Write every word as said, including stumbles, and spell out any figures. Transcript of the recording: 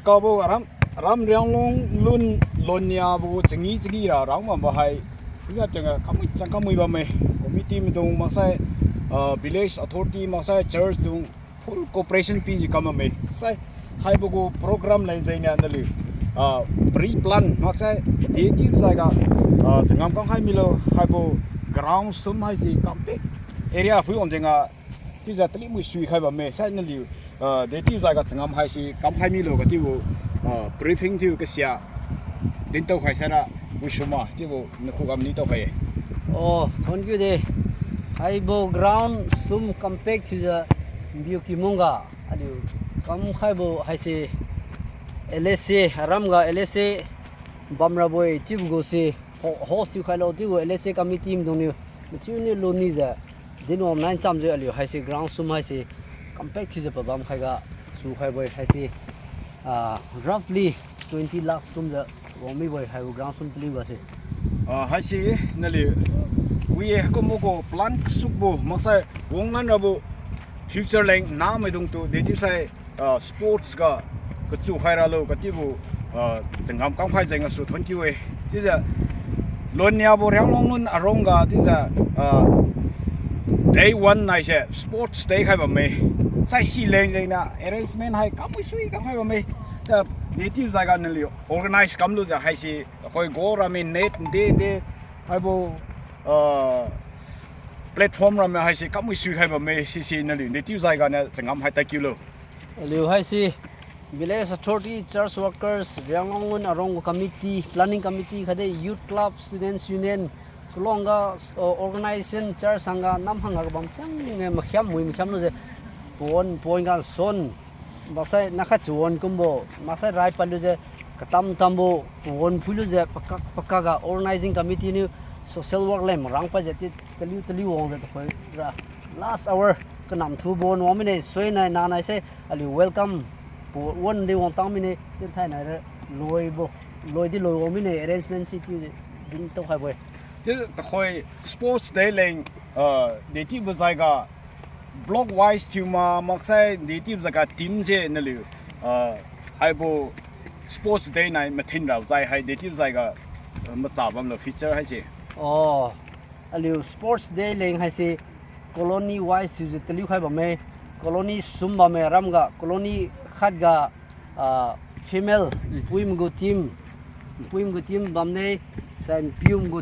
Kabo ram, ram Rianglong lun Lonyabo gu changi changi ra ram bambo hai. Iga tiang ga kamui chang kamui bamme. Committee maidung maksai, ah, village authority maksai church dung full cooperation pijiu kam bamme. Sai haibo gu program leng jengniu naliu, ah, pre-plan maksai deti jaiga, ah, changam kam khai milo haibo ground sum haise compact area phui wang jeng ga chiujiu tali mui suikhai bamme. Sai naliu, ah, deti jaiga changam haise kam khai milo katiubo, ah, briefing thiu kasia dintao khai saira wisuma chiubo nakhu kam ni tao khai-e. Oh, thank you de. Haibo ground sum compact thiujiu biu kimung ga aliu kam khaibo haise L S A, aram ga L S A bamrabo-e chiubo gu se ho, host thiu khailo chiubo L S A committee maidungniu mathiuniu lunijiu dinwang nai chamjiu aliu haise ground sum haise compact thiujiu pabam khaiga sukhaibo-e haise, ah, roughly twenty lakhs kumjiu wang mibo-e haibo ground sum paliu ga se. Ah, haise naliu wi-e kumbo gu plan kasukbo maksai wanglan rabo future leng namaidungtu dechiusai, ah, sports ga kachu khai ralo katiubo, ah, changam kam khai jeng gasu thank you-e. Chiujiu Lonyabo Rianglong lun arong ga chiujiu, ah, day one naise sports day khai bamme. Sai si leng jengniu arrangement hai kamui sui kam khai bamme. Chiujiu deti jaiga naliu organize kamlujiu haise akhoi goal ramme net de de haibo, ah, platform ramme haise kamui sui khai bamme sise naliu deti jaiga niu changam hai tadkiulo. Aliu haise village authority, church workers, Rianglong lun arong gu committee, planning committee khatdi youth club, students union, kalong ga, uh, organization, church hangga nam hangga kabam khiang, eh, makhiam mui makhiam lujiu pawan pawan ga son maksai nakhat chawan kumbo maksai rai padlujiu katam tambo pawan phuilujiu pakak pakak ga organizing committee niu social work leng marang padjiu ti taliu taliu wangjiu tuhoira last hour kanam thubo wang mine, suinai nanai se aliu welcome pawan di wangtang mine, tinthainai ra loibo, loi di loi wang mine, arrangement si chiudi dintao khaibo-e. Chiu tuhoi sports day leng, ah, detibo jaiga block wise thiuma maksai detibo jaiga team se naliu, ah, haibo sports day nai mathin rabo jai hai detibo jaiga, ah, macha bamlo feature haise. Oh, aliu sports day leng haise colony wise thiujiu taliu khai bamme, colony sum bamme aram ga, colony khat ga, ah, female npuimai gu team, npuimai gu team bamne, sai npiumai gu